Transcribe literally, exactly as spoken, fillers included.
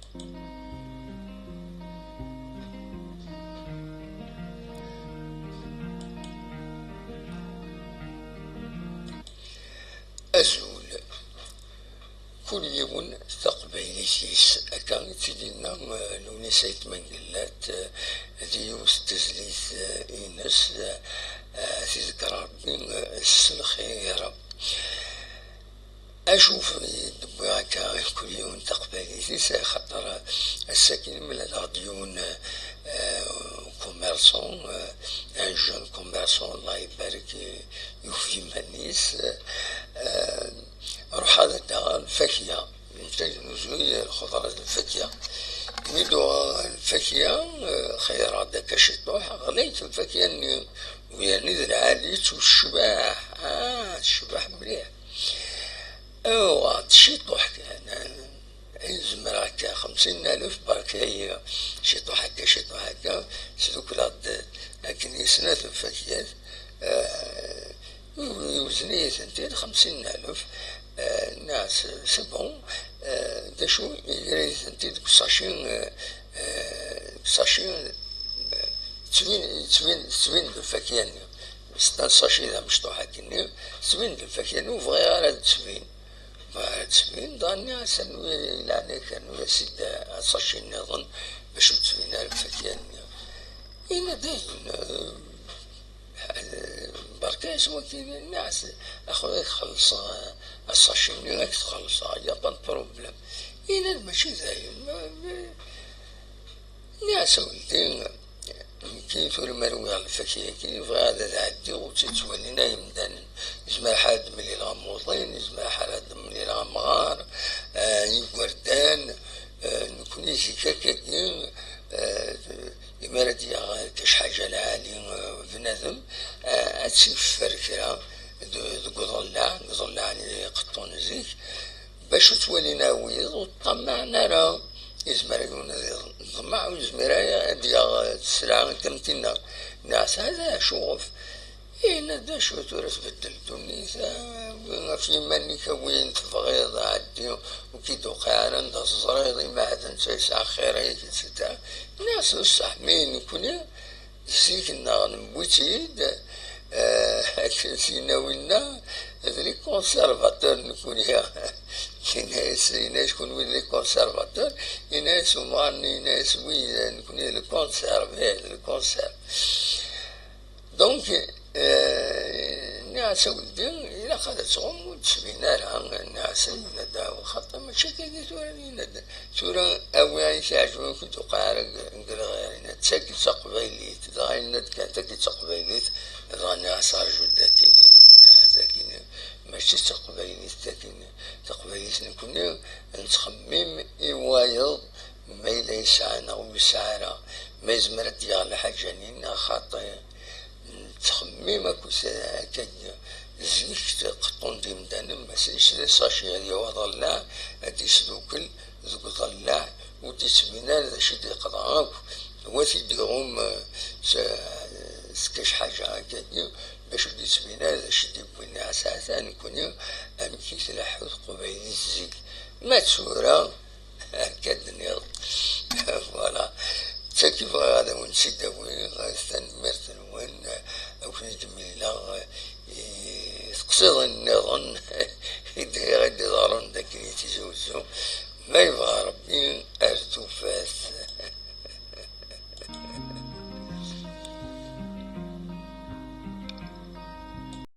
Azul. Kul yiwen taqbaylit-is, akka i tt-id-yenna, eh, Lewnis Ayt Mengellat, eh, di yiwet n tezlit, eh, ines, eh, eh, tidekker Rebbi, eh, s lxir. Acu i d-wwiɣ akka i kul yiwen taqbaylit-is, axaṭer ass-agi mlaleɣ-d yiwen, eh, commerçant, eh, un jeune commerçant, Allah ibarek, eh, yufi iman-is, eh, ruḥ ad d-aɣeɣ lfakya. Netta yesnuzuy lxeḍra d lfakya. Mi d-uɣeɣ lfakya, eh, xeyreɣ-d akka ciṭuḥ, ɣlayet lfakya-nni, u yerni d lɛali-tt u tecbeḥ, ah, tecbeḥ mliḥ. Uɣeɣ-d ciṭuḥ kan, ayen zemreɣ akka, xemsin alef, berka-yi, ciṭuḥ akka, ciṭuḥ akka, sdukleɣ-d akken i snat lfakyat, eh, iwzen-iyi-tent-id xemsin alef, eh, nniɣ-as, c'est bon, eh, d acu, iger-iyi-tent-id deg usaci, eh, eh, deg usaci, eh, yettwin, yettwin, tettwin-d lfakya-nni. C'est un sachet d amecṭuḥ akkenni, tettwin-d lfakya-nni, ur bɣiɣ ara ad d-tbin. Bɣiɣ ad d-tbin, dɣa nniɣ-as, rnu-yi leɛnaya-k, rnu-yas-id asaci nniḍen, bac ur d-tbin ara lfakya-nni. Yenna-d dayen, eh, berka-yas waki, nniɣ-as, a xuya, ad k-xellṣeɣ, eh, asaci-nni, ad k-t-xellṣeɣ, y a pas de problème. Yenna-d mačči dayen, ma, ma, nniɣ-as, a weldi, nekki tura ma rwiɣ lfakya-agi, bɣiɣ ad, ad ɛeddiɣ ur tt-ttwalin ara yemdanen. Izmer ḥal ad d-mlileɣ am uḍin, izmer ḥal ad d-mlileɣ amɣar, eh, igerdan, eh, nekni zik akkagi, eh, imi ara d-yaɣ kac ḥaǧa lɛali, eh, bnadem, eh, ad tt-yeffer kra de-, deg uḍellaɛ, deg uḍellaɛ n iqeṭṭun zik, bac ur ttwalin ara wiyeḍ, ur ṭṭamaɛen ara. Yezmer yiwen ad yeḍmeɛ, ur yezmir ara ad yaɣ sselɛa akken tinna. Nniɣ-as, hada acuɣef? Yenna-d, acu tura tbeddel ddunit, ah, ɣef yiman-ik awi ayen tebɣiḍ, ɛeddi, ur k-id-tuqiɛ ara anda teẓriḍ, imaɛden ttayes axir-ik, et cetera. Nniɣ-as, d ṣṣeḥ, mi nekni, zik-nneɣ newwi-tt-id, eh, akken s-yenna winna, d les conservateurs nekni. Yenna-yas, yenna-yas, kunwi d les conservateurs, yenna-yas umɣar-nni, yenna-yas, oui, nekni d les conserves, eh, d les conserves. Donc, eh, nniɣ-as, a weldi, ilaq ad tɣum, ur d-tbin ara, nniɣ-as, yenna-d, ah, xaṭi, mačči akka tura, yenna-d, tura awi ayen k-iɛeǧben, ur k-id-tuqiɛ ara deg, deg lɣir, yenna-d, tagi d taqbaylit, dɣa yenna-d kan, tagi d taqbaylit, dɣa nniɣ-as, rju-d akkin, nniɣ-as, akkin, mačči d taqbaylit, akkin, taqbaylit nekni, nettxemmim i wayeḍ, ma yella yesɛa neɣ ur yesɛi ara, ma yezmer ad d-yaɣ lḥaǧa-nni neɣ xaṭi. Nettxemmim akked akka zik qeṭṭun-d imdanen, ma s-, s-, saci ad yawi aḍellaɛ, ad d-isdukel deg uḍellaɛ, ur d-ittbin ara d acu i d-iqḍa akk. Wa t-id-iɣum, eh, s, s kac ḥaǧa akkagi, bac ur d-ittbin ara d acu i d-iwwin. Ahat, ahat, nekkni amek i tleḥḥu teqbaylit zik. Ma d tura, akka d-nniɣ. Voilà. D tagi bɣiɣ ad awen-tt-id-awiɣ, tanemmirt-nwen, ad ken-id-mlileɣ i teqsiḍin nniḍen i d-, i d-iḍerrun d akken i Tizi Uzzu. Ma yebɣa Rebbi,